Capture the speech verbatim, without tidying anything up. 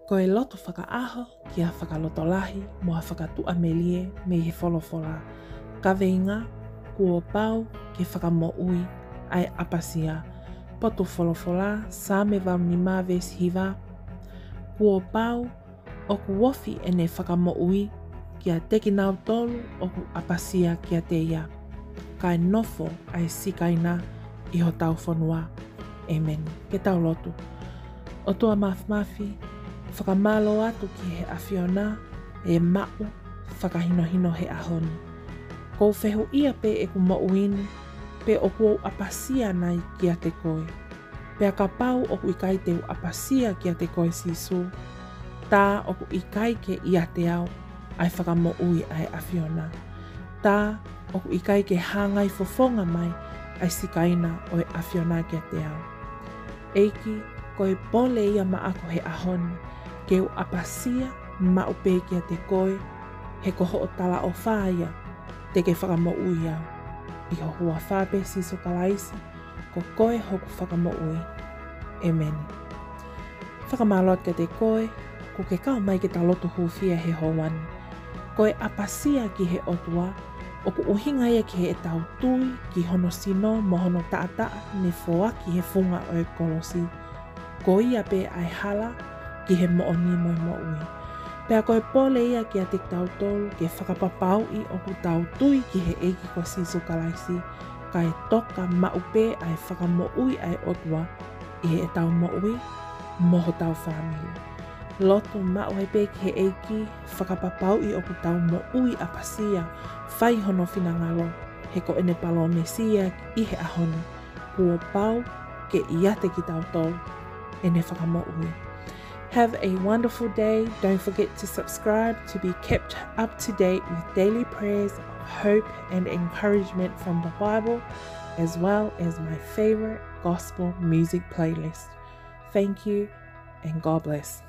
Ko e lotu fakaʻaho ki ha fakalotolahi mo ha fakatuʻamelie mei he folofola. Kaveinga: Kuo pau ke fakamoʻui ʻa e ʻapasia. Potu folofola, Saame valu nima veesi hiva. Kuo pau ʻoku ofi ʻene fakamoʻui kiate kinautolu ʻoku ʻapasia kiate ia, kae nofo ʻa e Sikaina ʻi hotau fonua. ʻĒmeni. Ke tau lotu. ʻOtua Māfimafi, fakamālō atu ki he ʻAfiona ʻe maʻu fakahinohino he ʻaho ni. ʻOku ou fehuʻia pē ʻeku moʻui ni pe ʻoku ou ʻapasia nai kiate koe. Pea kapau ʻoku ʻikai te u ʻapasia kiate koe Sīsū, tā ʻoku ʻikai ke ʻiate au ʻa e fakamoʻui ʻa e ʻAfiona. Tā ʻoku ʻikai ke hāngai fofonga mai ʻa e Sikaina ʻo e ʻAfiona kiate au. ʻEiki, ko e pole ia maʻaku he ʻaho ni, ke u ʻapasia maʻu pē kiate koe, he ko hoʻo talaʻofa ia te ke fakamoʻui au. ʻI ho huafa pē Sīsū Kalaisi, ko koe hoku Fakamoʻui. ʻĒmeni. Fakamālō atu kiate koe ʻoku ke kau mai ke ta lotu hūfia he houa ni. Ko e ʻapasia ki he ʻOtua, ʻoku ʻuhinga ia ki heʻetau tui ki hono sino mo hono taʻataʻa ne foaki he funga ʻo e kolosi. Ko ia pē ʻa e hala ki he moʻoni mo e moʻui. Pea ko e pole ia kiate kitautolu ke fakapapauʻi ʻoku tau tui ki he ʻEiki ko Sīsū Kalaisi, kae toka maʻu pē ʻa e fakamoʻui ʻa e ʻOtua ʻi heʻetau moʻui mo hotau fāmili. Lotu maʻu ai pē ki he ʻEiki, fakapapauʻi ʻoku tau moʻui ʻapasia, fai hono finangalo, he ko ʻene palōmesi ia ʻi he ʻaho ni, kuo pau ke ʻiate kitautolu ʻene fakamoʻui. Have a wonderful day. Don't forget to subscribe to be kept up to date with daily prayers of hope and encouragement from the Bible, as well as my favorite gospel music playlist. Thank you and God bless.